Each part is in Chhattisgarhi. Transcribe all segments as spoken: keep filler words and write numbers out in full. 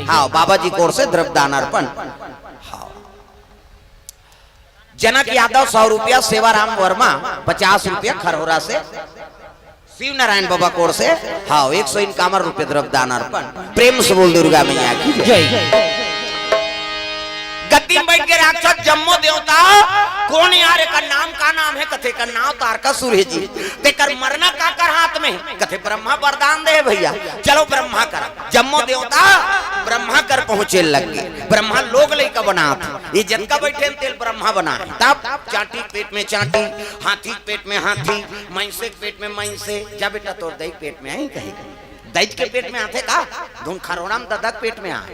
हाँ, बाबा जी की ओर से द्रव्य दान अर्पण। हाँ। जनक यादव सौ रुपया, सेवाराम वर्मा पचास रुपया खरहोरा से, शिव नारायण बाबा की ओर से, हाँ, एक सौ इक्यावन रुपया द्रव्य दान अर्पण। प्रेम से बोल दुर्गा मैया की जय। जय। गद्दी में बैठ के राक्षस जम्मो देवता, कोन यार एकर नाम, का नाम हे? कथे एकर नाम तारकासुर हे जी। तेकर मरना काकर हाथ में? कथे ब्रह्मा वरदान दे भैया, चलो ब्रह्मा कर। जम्मो देवता ब्रह्मा कर पहुंचे लग गे। ब्रह्मा लोग लइका बनात हे, ये जतका बैठे हे तेला ब्रह्मा बनाए। तब चांटी के पेट में चांटी, हाथी के पेट में हाथी, मइनसे के पेट में मइनसे। जा बेटा, तोर दई के पेट में आही कहे। दई के पेट में आथे का? धुन खरोड़ा में ददा के पेट में आए।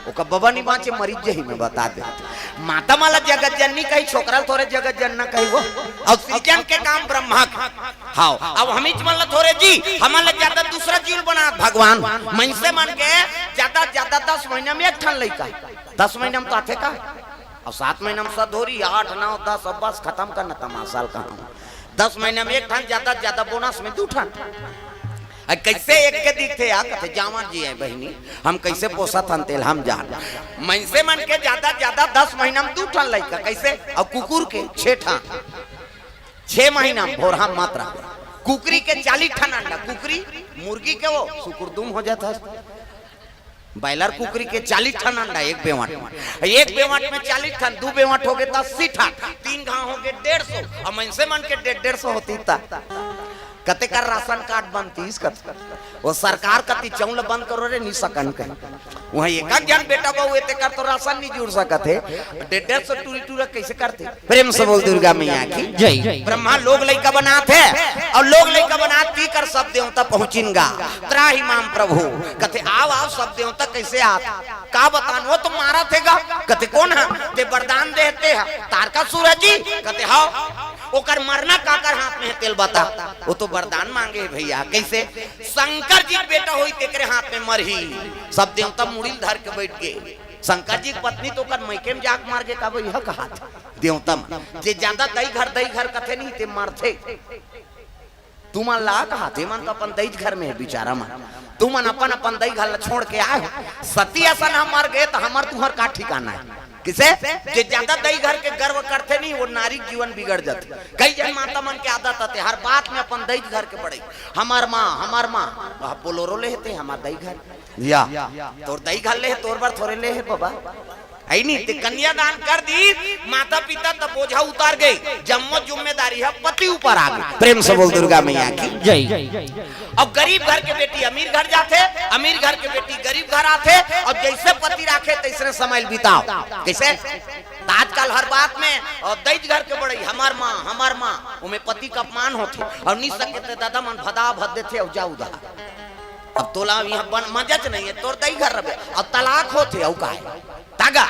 ओकर बबा नहीं बांचे, मरीज जही में बता दे। माता मन ला जगत जननी कही, छोकरा ल थोरे जगत जनना कही वो। अउ सृजन के काम ब्रह्मा के। हाँ, अब हमीच मन ला थोरे जी, हमन ला ज्यादा दूसरा जीव बनात भगवान। मइनसे मन के ज्यादा ज्यादा दस महीना में एक ठन लइका। दस महीना में तो आथे का? अउ सात महीना में सधोरी, आठ, नौ, दस, अब बस खतम करना तमाशा ल कहा। दस महीना में एक ठन, ज्यादा ज्यादा बोनस में दू ठन। अ, कइसे एक के दिखथे यार? कथे जांवर जी हे बहिनी, हम कइसे पोसत हन तेला हम जान। मइनसे मन के ज्यादा ज्यादा दस महीना में दू ठन लइका, कइसे? अउ कुकुर के छे ठन, छे महीना में भोरहा मात्रा। कुकरी के चालीस ठन अंडा, कुकरी, मुर्गी के वो सुकुरदुम हो जात हे। बॉयलर कुकरी के चालीस ठन अंडा एक बेवट में, एक बेवट में चालीस ठन, दू बेवट हो गे त अस्सी ठन, तीन घांव हो गे डेढ़ सौ। अब मइनसे मन के डेढ़ डेढ़ सौ होतिस त कते कर राशन कार्ड बनतिस कत। वो सरकार कति चौल बंद करो रे, नी सकन कही। वहाँ एक एक जन बेटा बहू हे, तेकर तो राशन नी जुड़ सकत हे। डेढ़ डेढ़ सौ टूरी टूरा कइसे करथे? प्रेम से बोल दुर्गा मैया की जय। ब्रह्मा लोग लइका बनात हे अउ लोग लइका बनात तीकर सब देवता पहुंचिन गा। त्राहि माम प्रभु। कथे आव आव, सब देवता कइसे आत? का बतान, वो तो मारत हे गा। कथे कोन हा? ते वरदान दे हे ते हा। तारकासुर हे जी। कथे हव। ओकर मरना काकर हाथ में हे तेला बता। वो तो वरदान मांगे हे भैया। कइसे? शंकर जी के बेटा होही तेकरे हाथ में मरही। सब देवता मुड़ी ल धर के बैठ गे। शंकर जी के पत्नी तो ओकर मइके में जाके मर गे, का भैया कहा था? देवता मन जे ज्यादा दई घर दई घर कथे नहीं ते मरथे। तुमन ला कहा, ते मन तो अपन दई घर में हे बिचारा मन। तुमन अपन अपन दई घर ला छोड़ के आए हो। सती असन हम मर गे त हमर तुहर का ठिकाना हे? कइसे? जे ज्यादा दई घर के गर्व करथे नहीं, वो नारी के जीवन बिगड़ जाथे। कई जन माता मन के आदत आथे, हर बात में अपन दई घर के बड़ई। हमर माँ, हमर माँ, वह बोलोरो ले हे ते हमर दई घर। या, तोर दई घर ले हे, तोर बर थोरे ले हे बाबा। हे नहीं, ते कन्यादान कर दी, माता पिता त बोझा उतार गे, जम्मो जिम्मेदारी हे पति ऊपर आ गे। प्रेम से बोल दुर्गा मैया की जय। अब गरीब घर के बेटी अमीर घर जाथे, अमीर घर के बेटी गरीब घर आथे, अब जइसे पति राखे तइसने समय ल बिताव। कइसे? त आजकल हर बात में, अउ दई घर के बड़ई, हमर माँ, हमर माँ, ओमे पति के अपमान होथे। अउ नी सके ते दादा मन भदा भद देथे अउ जा उधार। अब तोला इहाँ बन मजाच नहीं हे, तोर दई घर रबे। अब तलाक होथे, अउ का हे? तागा,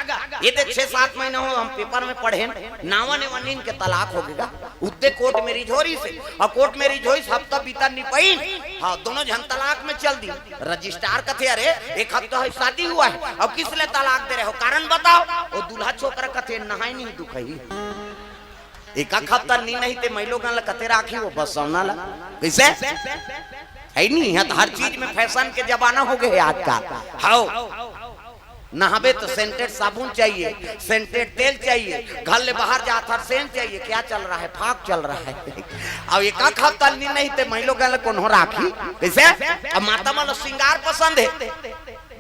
ये दे छह सात महीना हो, हम पेपर में पढ़ेन, नावा नेवा नीन के तलाक हो गे गा। उत्ते कोर्ट मैरिज हो रहिसे, अउ कोर्ट मैरिज होइस, हफ्ता बीता नी पाइन। हाँ, दोनों झन तलाक में चल दी। रजिस्ट्रार कथे, "अरे, एक हफ्ता है शादी हुआ है, अब किस लिए तलाक दे रहे हो, कारण बताओ।" वो दूल्हा छोकरा कथे, "नहाय नहीं दुखही।" एक आध हफ्ता नी नहीं ते मइलोगन ला कते राखी वो बसौना ला। कइसे? हे नहीं, इहाँ त हर चीज में फैशन के जमाना हो गे हे आजकल। हव, नहाबे त सेंटेड साबुन चाहिए, सेंटेड तेल चाहिए, घर ले बाहर जात हर सेंट चाहिए। क्या चल रहा है? फाग चल रहा है। अब एक आध हफ्ता नी नहीं ते मइलोगन ला कोनो राखी। कइसे? अब माता मन ला श्रृंगार पसंद हे।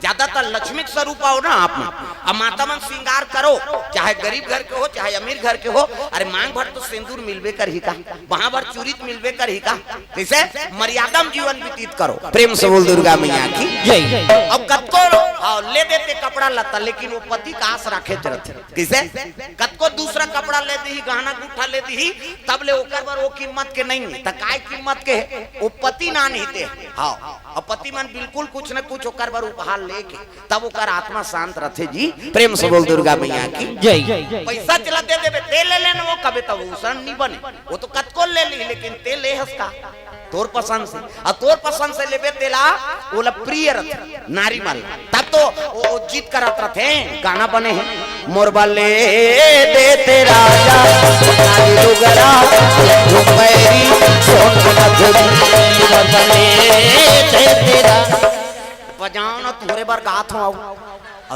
ज्यादातर लक्ष्मी के स्वरूप आओ ना आप मन। अब माता मन श्रृंगार करो, चाहे गरीब घर के हो, चाहे अमीर घर के हो। अरे मांग भर तो सेंदूर मिलबे करही का, वहां भर चूरी तो मिलबे करही का। कइसे? मर्यादा में जीवन व्यतीत करो। प्रेम से बोल दुर्गा मैया की जय। अब कतको, हाँ, ले देते कपड़ा लत्ता, लेकिन वो पति का आस राखे रथे। कइसे? कतको दूसरा कपड़ा ले दीही, गहना गुट्ठा ले दीही, तब ले ओकर बर वो कीमत के नहीं हे। त काय कीमत के हे? वो पति ना नहीं ते। हाँ, अब पति मन बिल्कुल कुछ न कुछ ओकर बर उपहार लेके तब ओकर आत्मा शांत रथे जी। प्रेम से बोल दुर्गा मैया की जय। पैसा चला दे देबे, ते ले लेना वो कबे तब उसन नहीं बने। वो तो कतको ले ली, लेकिन ते ले हस का? तोर पसंद से। अउ तोर पसंद से लेबे तेला, ओला प्रिय रथे, नारी मन। तब तो वो, वो जिद करत रथे, गाना बने हे, "मोर बर ले दे ते राजा, नारी लुगरा, झुमैरी, सोन नथुनी, मोर बर ले दे ते राजा।" बजाओ ना, तोरे बर गात हूँ, आओ।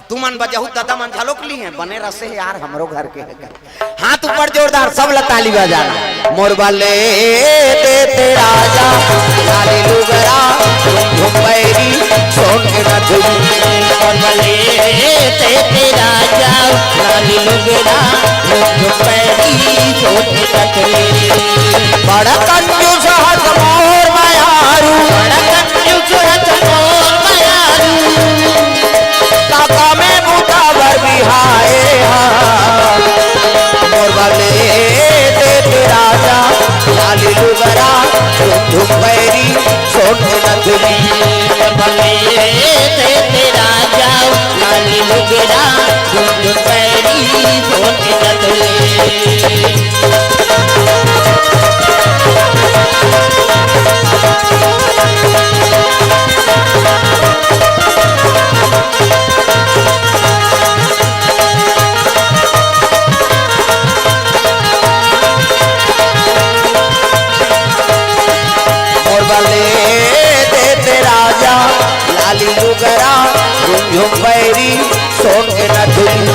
तुमन बजहू, दादा मन झलोक ली हैं, बने रसे यार, हमरो घर के हे। हाथ ऊपर जोरदार, सब ला ताली बजाना। मोर बले देते राजा, लाली लुगरा, झुम झुम पैरी, सोन के नथुनी। मोर बले देते राजा, लाली लुगरा, झुम झुम पैरी, सोन के नथुनी। बड़ा कंजूस हस मोर मयारू, बड़ा कंजूस हस मोर मयारू। काका में बूता बर बिहाए हा। मोर बले देते राजा, लाली लुगरा, झुम झुम पैरी, सोन के नथुनी। मोर बले देते राजा, लाली लुगरा, झुम झुम पैरी, सोन के नथुनी। मोर बले देते राजा, लाली लुगरा, झुम झुम पैरी, सोन के नथुनी।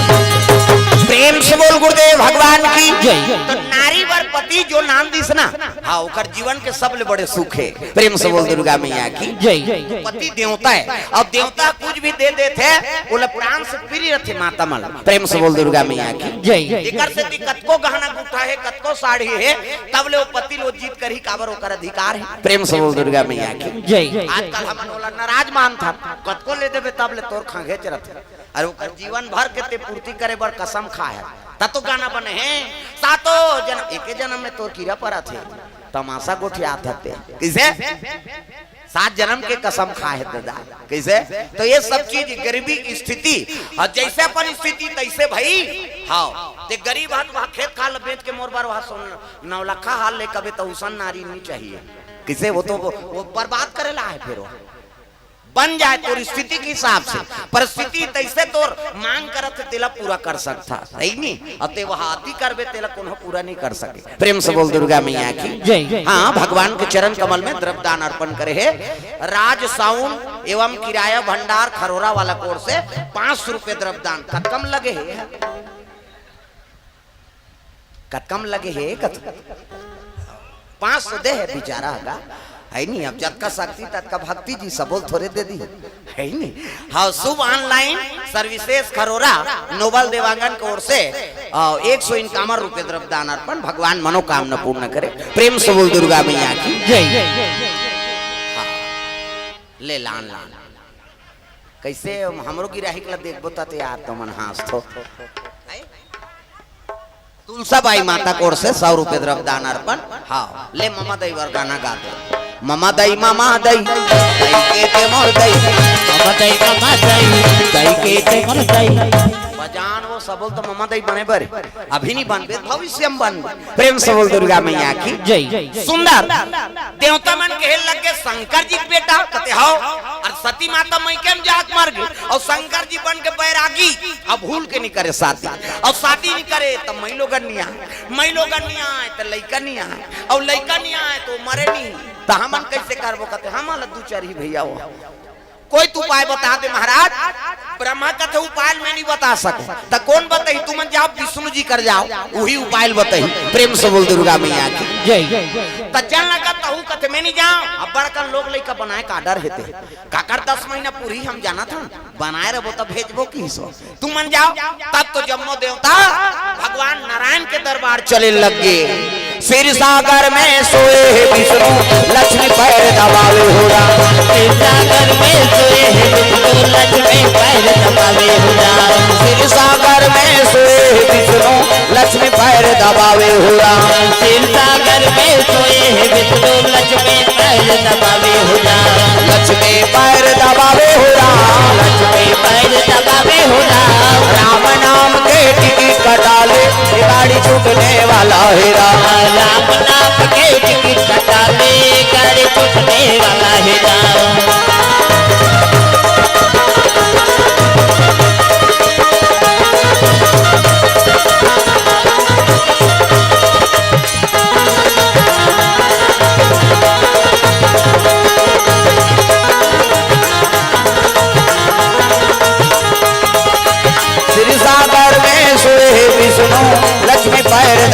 प्रेम से बोल गुरुदेव भगवान की जय। तो नारी बर पति जो नाम दिस ना, हाँ, ओकर जीवन के सबले बड़े सुख हे। प्रेम से बोल दुर्गा मैया की जय। पति देवता हे। अब देवता कुछ भी दे देथे, ओला प्राण से प्रिय रथे माता मन। प्रेम से बोल दुर्गा मैया की जय। एकर सेती कतको गहना गुठा हे, कतको साड़ी हे, तब ले वो पति लो जीत करही, काबर ओकर अधिकार हे। प्रेम से बोल दुर्गा मैया की जय। आजकल हमन ओला नाराज मानथन, कतको ले देबे तब ले तोर खंघेच रथे। अरे ओकर जीवन भर के ते पूर्ति करे बर कसम खाए हे, त तो गाना बने हे, सातो जन्म, एके जन्म में तोर कीरा परत हे, तमाशा गोठियात हते। कइसे? सात जन्म के कसम खाए हे दादा। कइसे? तो ये सब चीज गरीबी स्थिति, अउ जइसे अपन स्थिति तइसे भई। हाँ, ते गरीब हस, वहाँ खेत खार ल बेच के मोर बर वहाँ सोन नौलखा हार ले कबे, त उसन नारी नइ चाहिए। कइसे? वो तो वो, वो बर्बाद करे ला हे फिर वो। बन जाए तोर स्थिति के हिसाब से, परिस्थिति तइसे तोर मांग करत हे, तेला पूरा कर सकथा, सही नी? अउ ते वह अति करबे, तेला कोनो पूरा नइ कर सके। प्रेम से बोल दुर्गा मैया की जय। हाँ, भगवान के चरण कमल में द्रव्य दान अर्पण करे हे राज साउंड एवं किराया भंडार खरोरा वाला कोर से पाँच सौ रुपये द्रव्य दान। कतका म लगे हे? कतका म लगे हे? कत-, पाँच सौ दे हे बिचारा हगा, हे नी? अब जतका शक्ति ततका भक्ति जी, सबो ल थोरे दे दी, हे नी? हाँ, शुभ ऑनलाइन सर्विसेज खरोरा नोबल देवांगन के ओर से, आ, एक सौ इक्यावन रुपये द्रव्य दान अर्पण। भगवान मनोकामना पूर्ण करे। प्रेम से बोल दुर्गा मैया की जय। हाँ, ले लान लान। कइसे हमरो गिराहिक ला देखबो त यार, तुमन हाँसथो। तुलसा बाई माता कोर से सौ रुपये द्रव्य दान अर्पण। हाँ, ले ममा दई बर गाना गा दे। ममा दई, ममा दई, दई के ते मोर दई। ममा दई, ममा दई, दई के ते मोर दई। बजान वो सबो ल तो ममा दई बने बर, अभी नइ बनबे, भविष्य में बनबे। प्रेम से बोल दुर्गा मैया की जय। सुंदर देवता मन कहे लग गे, "शंकर जी के बेटा कते हव?" अउ सती माता मइके म जाके मर गे, अउ शंकर जी बन के बैरागी, अब भूल के नइ करे शादी, अउ शादी नइ करे त मइलोगन नइ आय, मइलोगन नइ आय त लइका नइ आय, अउ लइका नइ आय त मरे नइ, त हमन कइसे करबो? कथे, "हमन ल दू चार ही भैया हो।" कोई तो उपाय बता दे महाराज। ब्रह्मा कथे उपाय मैं नहीं बता सकूं, त कोन बताही? तुमन जाओ विष्णु जी कर जाओ, उही उपाय बताही। प्रेम से बोल दुर्गा मैया की जय। त चल ना का तहू कथे मैं नहीं जाओ। अब बड़कन लोग लइका बनाए का डर हेते, काकर दस महीना पूरी हम जानत हन, बनाए रहबो त भेजबो किसो। तुमन जाओ। तब तो जम्मो देवता भगवान नारायण के दरबार चले लग गे। क्षीर सागर में सोए हे विष्णु, लक्ष्मी पैर दबावे हो राम। क्षीर सागर में सोए हे विष्णु, लक्ष्मी पैर दबावे हो राम। क्षीर सागर में सोए हे विष्णु, लक्ष्मी पैर दबावे हो राम। क्षीर सागर में सोए हे विष्णु, लक्ष्मी पैर दबावे हो राम। लक्ष्मी पैर दबावे हो राम। लक्ष्मी पैर दबावे हो राम। राम नाम के टिकट कटा ले, ये गाड़ी छूटने वाला है राम। राम नाम के टिकट कटा ले, गाड़ी छूटने वाला है राम।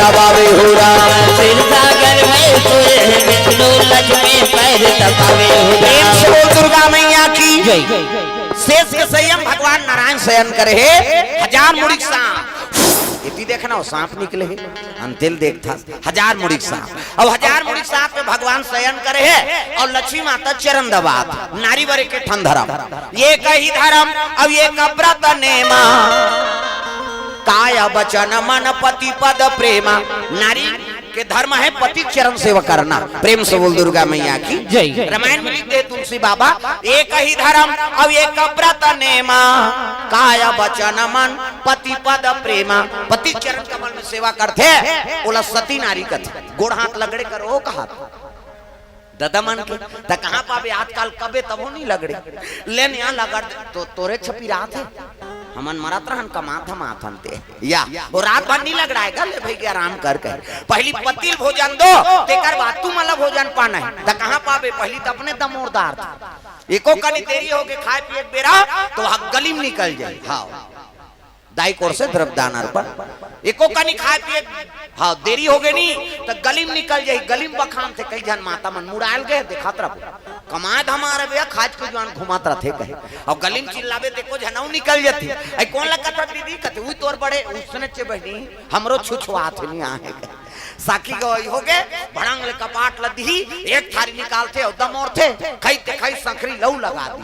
पावे हो राम। क्षीर सागर में सोए विष्णु, लक्ष्मी पैर दबावे हो राम। प्रेम से बोल दुर्गा मैया की जय। शेष के संयम भगवान नारायण शयन करे हे, हजार मुड़ी के सांप। इति देखना हो, सांप निकले हे, अंतिल देखता, हजार मुड़ी के सांप। अब हजार मुड़ी के सांप में भगवान शयन करे हे और लक्ष्मी माता चरण दबात। नारी बर एक ठन धर्म, एक ही धर्म, अब एक व्रत नेमा। काय वचन मन पति पद प्रेमा। नारी के धर्म है पति के चरण सेवा करना। प्रेम से बोल दुर्गा मैया की जय। रामायण में लिख दे तुलसी बाबा, एक ही धर्म अब एक व्रत नेमा। काय वचन मन पति पद प्रेमा। पति के चरण कमल में सेवा करथे, ओला सती नारी कथे। गोड़ हाथ लगड़े करो कहा ददा मन के, त कहाँ पाबे आजकल, कबे तभो नहीं लगड़े। लेन यहाँ लगड़ दे, तो तोरे छपी रात है। हमन मरत रहन, कमात हम आथन ते। या, वो रात भर नहीं लगड़ाएगा, ले भैया आराम कर कहे। पहली पतिल भोजन दो, तेकर बाद तू मला भोजन पाना है। त कहाँ पाबे, पहली त अपने दमोरदार था। एको कनी देरी हो के खाए पिए के बेरा, तो वहाँ गलिम निकल जाए। हाँ। दाई कोर से द्रव्य दान अर्पण। एको कनी खाए पिए, हाँ, देरी हो गई नी, तो गलिम निकल जाई, गलिम बखान थे। कई झन माता मन मुड़ायल गए, देखत रह, कमाए धमाए भैया, खाज के जुआन घुमात रहथे कहे। और गलिम चिल्लाबे, देखो झनऊ निकल जाती। आई कौन लगत है दीदी? कथे, "उई तोर बड़े उसने चे बहनी, हमरो छुछुआ थे नहीं आहे।" साखी गई हो गए, भड़ंग ले कपाट लदी, एक थारी निकालते और दमोर थे, खाई ते खाई संखरी लऊ लगा दी।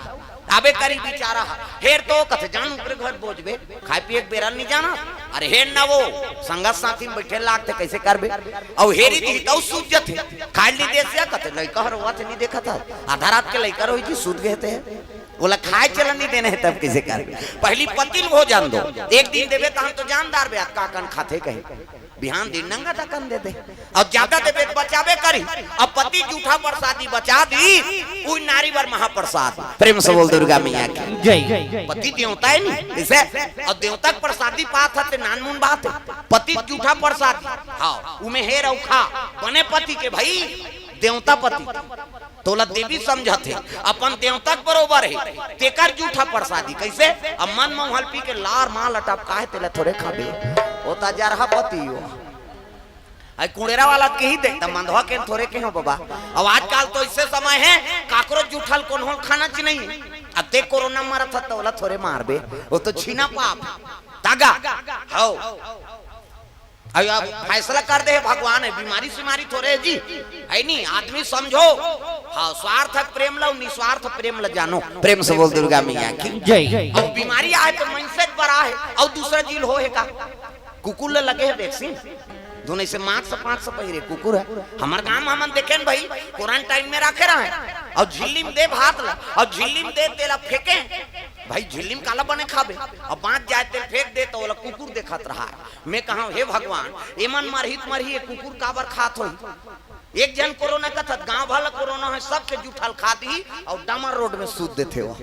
आबे करी बिचारा ह। हेर तो कथे, "जान ओकरे घर बोझबे, खाए पिए के बेरा ल नहीं जाना।" अरे हेर ना वो, संगत साथी में बैठे लागथे, कैसे करबे? अउ हेरी दी तउ सूझ जथे। खाए ल नहीं देस या कथे, "लइका हर रोवत हे, नहीं देखत हे। आधा रात के लइका रोही जी, सूत गए थे। ओला खाए चलन नहीं देने हे, तब कैसे करबे?" पहली पतिल भोजन दो। एक दिन देबे त हम तो जानदार बे, का कन खाथे कहे। बिहान दिन नंगा दकन दे दे। और ज्यादा देबे त बचाबे करी। अब पति जूठा प्रसादी बचा दी, उई नारी बर महाप्रसाद। प्रेम से बोल दुर्गा मैया की जय। पति देवता है नहीं, इसे और देवता के प्रसादी पात हते नानमुन बात है। पति जूठा प्रसादी, हाँ, उमे हेर अउ खा, बने पति के भाई, देवता पति। तोला देवी समझत हे, अपन देवता के बरोबर हे, तेकर जूठा प्रसादी। कैसे? अब मन म हल्पी के लार माल अटपका हे, तेला थोरे खाबे। ओ त जरहा पति हो। आई कुड़ेरा वाला के ही दे, त मंदवा के थोरे के हो बाबा। अब आजकल तो ऐसे समय है, काकरो जूठल कोनो खाना च नहीं। अब ते कोरोना मरत ह, त ओला थोरे मारबे। वो तो छीना पाप। तागा। हो। अब, अब फैसला कर दे हे भगवान, है बीमारी सीमारी थोरे है जी, है नहीं? आदमी समझो, हाँ, स्वार्थ प्रेम ला, निस्वार्थ प्रेम ला जानो। प्रेम से बोल दुर्गा मैया की जय। अब बीमारी आए तो मनसे बड़ा है, और दूसरा जील हो है का? कुकुर ले लगे है वैक्सीन, दोनों से मास्क पाँच सौ पहिरे कुकुर है। हमार गांव में हमन देखे न भाई, क्वारंटाइन में रखे रहे, और झिल्ली में दे भात ला, और झिल्ली में दे तेला फेंके। भाई झिल्ली में काला बने खाबे, अब बाँच जाए तेल फेंक दे तो ओला कुकुर देखत रहा है। मैं कहा, "हे भगवान, एमन मरही त मरही, ये कुकुर काबर खात होही?" एक झन कोरोना कथत, गांव भर ल कोरोना है, सबके जूठल खा दी और डामर रोड में सूत देथे हो।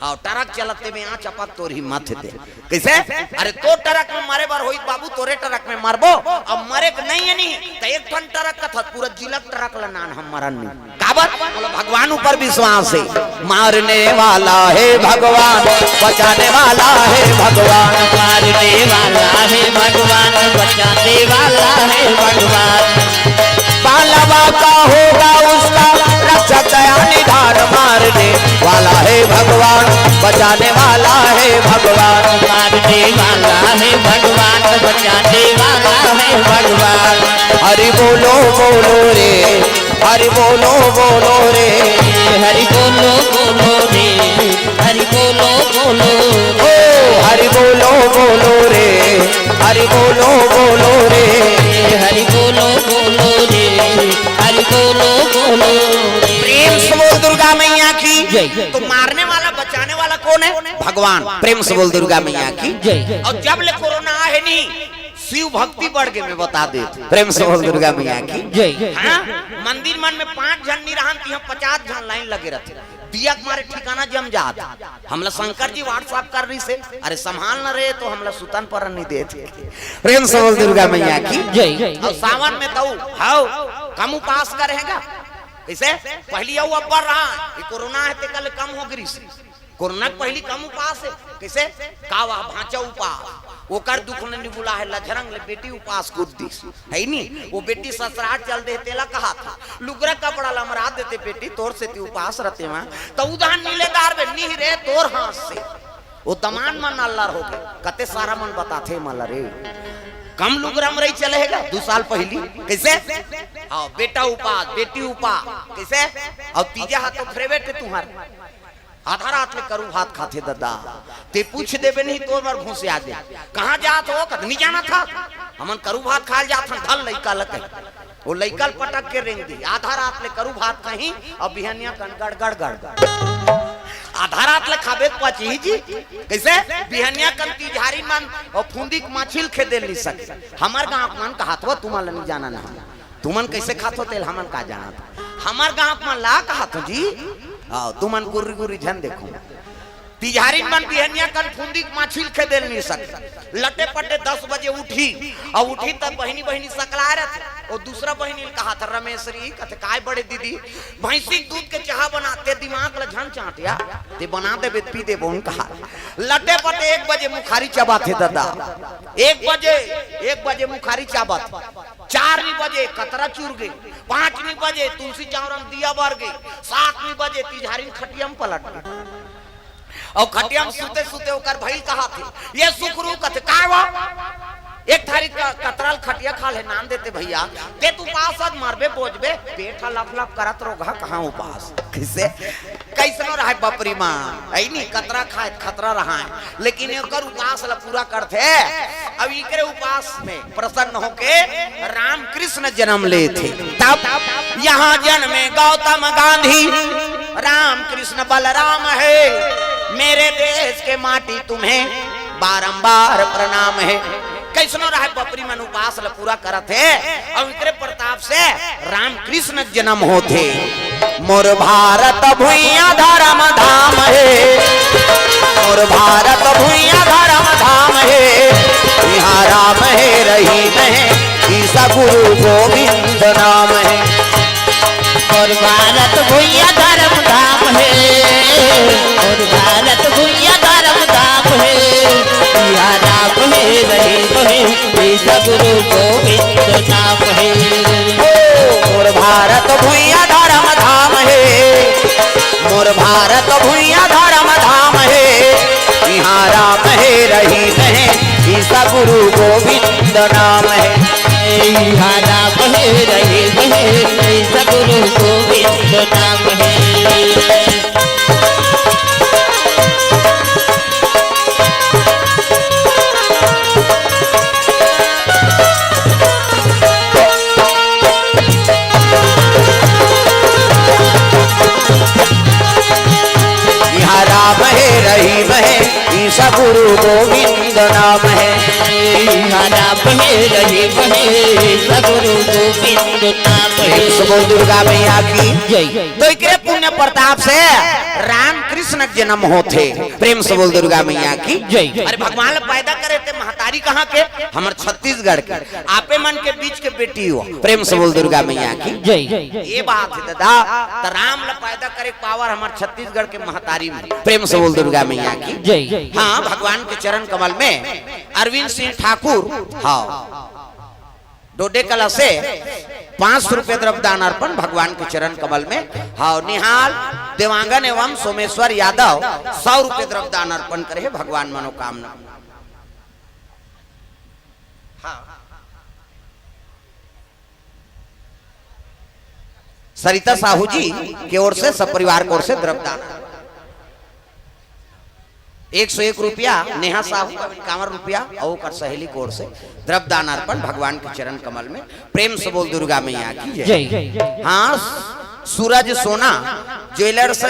हाँ, ट्रक चलते में आ चपक तोर ही माथे दे। कैसे? अरे तो ट्रक में मरे बर होई बाबू, तोरे ट्रक में मरबो, अब मरे के नहीं है नहीं, तो एक ठन ट्रक कथत, पूरा जिला ट्रक ला नान हम मरन नहीं। काबर? बोलो, भगवान ऊपर विश्वास है। मारने वाला है भगवान, बचाने वाला है भगवान। मारने वाला है भगवान, बचाने वाला है भगवान। पालवा का होगा उसका रक्षक दया निधान। मारने वाला है भगवान, बचाने वाला है भगवान। मारने वाला है भगवान, बचाने वाला है भगवान। हरि बोलो बोलो रे, हरि बोलो बोलो रे। हरि बोलो बोलो रे, हरि बोलो बोलो। ओ हरि बोलो बोलो रे, हरि बोलो बोलो रे। हरि बोलो बोलो रे, हरि बोलो बोलो रे। प्रेम से बोल दुर्गा मैया की जय। तो मारने वाला बचाने वाला कौन है? भगवान। प्रेम से बोल दुर्गा मैया की जय। और जब ले कोरोना आहे नहीं, शिव भक्ति बढ़ के मैं बता दे। प्रेम से बोल दुर्गा मैया की जय। हाँ, मंदिर मन में पांच झन नहीं रहन, तिहां पचास झन लाइन लगे रहते। दिया के मारे ठिकाना जम जात। हमला शंकर जी WhatsApp कर रही से, अरे संभाल न रहे तो हमला सुतन पर नहीं देते। प्रेम से बोल दुर्गा मैया की जय। और सावन में तो हाउ कम उपास करेगा। इसे पहली अउ अब्बर रहा, ये कोरोना है ते कल कम हो गिरी से। कोरोना के पहली कम उपास है। कैसे? कावा भांचा उपास। ओकर दुख ल निबुला हे, लझरंग ले बेटी उपास कूद दिस, हे नी? वो बेटी ससुरार चल दे, तेला कहाथे, लुगरा कपड़ा ल अमरा देते बेटी, तोर सेती उपास रते मा, त उधान नी ले डारबे, नी रे तोर हाथ से। वो दमांद मन अल्लर होगे, कते सारा मन बताथे मला रे। कम लुगरा म रही चले हे गा, दू साल पहिली। कइसे? हाँ, बेटा उपास, बेटी उपास। कइसे? अउ तीजा हा तो फेवरेट हे तुंहर। आधा रात ले करू भात खाथे ददा। ते पूछ देबे नहीं, तोर बर घुसिया दे। कहाँ जात हो? कत नी जानत हस। हमन करू भात खाय ल जात हन, धल लइका ल कहि। वो लइका ल पटक के रेंग दी। आधा रात ले करू भात खाही अउ बिहनिया कन गड़ गड़ गड़ गड़। आधा रात ले खाबे त पचही जी। कइसे? बिहनिया कन तिजहारी मन अउ फुंदी के माछी ल खेदे ल नी सके। हमर गाँव के मन कहात हो, तुमन ल नी जानन हम। तुमन कइसे खाथो तेला हमन का जानत? हमर गाँव के मन ला कहात हो जी। हाँ, तुमन गुर्री गुर्री झन देखो। तिजहारी मन बिहनिया कन फुंदी के माछी ल खेदे ल नी सके। लटे पटे दस बजे उठही, अउ उठही त बहिनी बहिनी सकलाय रथे। ओ दूसरा बहिनी ल कहाथे रमेसरी, कथे, "काय बड़े दीदी, भैंसी के दूध के चाहा बनाते, दिमाग ल झन चाँटिया, ते बना देबे त पी देबो," कहा। लटे पटे एक बजे मुखारी चबाथे ददा। एक बजे, एक बजे मुखारी चाबत। चार नी बजे कतरा चुर गे, पाँच नी बजे तुलसी चौरा म दिया बर गे, सात नी बजे तिजहारी खटिया म पलट गे। अउ खटिया म सुते सुते ओकर भई ल कहाथे, "ये सुखरू," कथे, "काय वा? एक थारी क-, कतरा ल खटिया खा ले नान देते भइया, ते त उपास अस, मरबे बोजबे, पेट ह लप लप करत रोगहा, कहाँ उपास?" कइसे? कइसनो रहय बपरी मन, अइ नी, कतरा खाय त खतरा रहय, लेकिन एकर उपास ल पूरा करथे। अब इकरे उपास में प्रसन्न होके रामकृष्ण जनम लेथे। तब यहाँ जन्मे गौतम गांधी, रामकृष्ण बलराम हे, मेरे देश के माटी तुम्हें बारंबार प्रणाम हे। कइसनो रहय बपरी मन उपास ल पूरा करत हे, अउ इकरे प्रताप से रामकृष्ण जनम होथे। मोर भारत भुइयां धरम धाम हे, मोर भारत भुइयां धरम धाम हे, इहाँ राम हे रहीम हे, ईसा गुरु गोविंद नाम हे। मोर भारत भुइयां धरम धाम हे, मोर भारत भुइयां धरम धाम हे, इहाँ राम हे रहीम हे, ईसा गुरु गोविंद नाम हे। ओ, मोर भारत भुइयां धरम धाम हे, मोर भारत भुइयां धरम धाम हे, इहाँ राम हे रहीम हे, ईसा गुरु गोविंद नाम हे। इहाँ राम हे रहीम हे, ईसा गुरु गोविंद नाम हे। इहाँ राम हे रहीम हे, ईसा गुरु गोविंद नाम हे। इहाँ राम हे रहीम हे, ईसा गुरु गोविंद नाम हे। प्रेम से बोल दुर्गा मैया की जय। तो इकरे पुण्य प्रताप से रामकृष्ण के जन्म होथे। प्रेम से बोल दुर्गा मैया की जय। अरे भगवान ल पैदा करे ते महतारी कहाँ के? हमर छत्तीसगढ़ के। आपे मन के बीच के बेटी हो। प्रेम से बोल दुर्गा मैया की जय। ये बात हे ददा, त राम ल पैदा करे के पावर हमर छत्तीसगढ़ के महतारी में। प्रेम से बोल दुर्गा मैया की जय। हाँ, भगवान के चरण कमल में अरविंद सिंह ठाकुर, हाँ, डोडे कला से पाँच सौ रुपये द्रव्य दान अर्पण भगवान के चरण कमल में। हाँ, निहाल देवांगन एवं सोमेश्वर यादव सौ रुपये द्रव्य दान अर्पण करे हे भगवान मनोकामना। हाँ। सरिता साहू जी के ओर से, सब परिवार के ओर से द्रव्य दान एक सौ एक रुपया, नेहा साहू का इक्यावन रुपया अउ ओकर सहेली के ओर से द्रव्य दान अर्पण भगवान के चरण कमल में। प्रेम से बोल दुर्गा मैया की जय। जय। हाँ, सूरज सोना ज्वेलर्स